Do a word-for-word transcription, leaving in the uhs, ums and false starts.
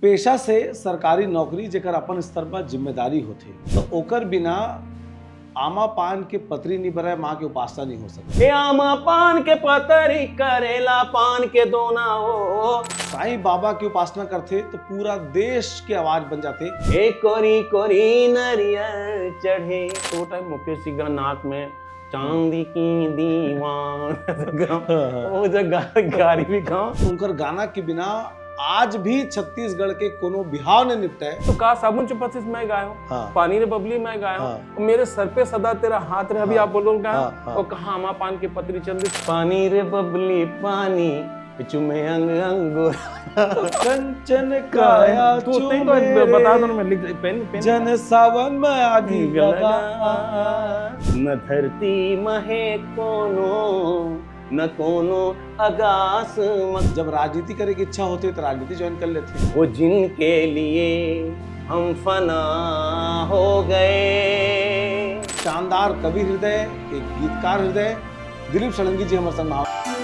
पेशा से सरकारी नौकरी, जेकर अपन स्तर पर जिम्मेदारी होथे, तो ओकर बिना आमा पान के पतरी नी बरय, माँ के उपासना नी हो सकय। ए आमा पान के पतरी, करेला पान के दोना ओ। साईं बाबा की उपासना करथे तो पूरा देश के आवाज बन जाथे। ए कोरी कोरी नरियर चढ़े। तो वो टाइम मुकेश जी का नाक में चांदी की दीवान। वो जो गा-, गारी भी गाओ। उनकर गाना के बिना आज भी छत्तीसगढ़ के कोनो बिहाव ने निपटे। तो का साबुन चुपत से मैं गायो, हाँ। पानी रे बबली मैं गायो, हाँ। मेरे सर पे सदा तेरा हाथ रहे, अभी हाँ। आप बोलो गायो, हाँ, हाँ। और कहाँ आमा पान के पतरी चल दी। पानी रे बबली पानी, चुमे अंग अंगोरा। कंचन काया तू उतने चुमे तो रे, बता दो ना, मैं लिख, पेन, पेन। जन सावन में आगी लगा। लगा। न धरती महे कोनो, न कोनो आकाश म। जब राजनीति करे की इच्छा होथे, तो राजनीति join कर लेथे। वो जिनके लिए हम फना हो गए। शानदार कवि हृदय, एक गीतकार हृदय, दिलीप षडंगी जी हमर संग में।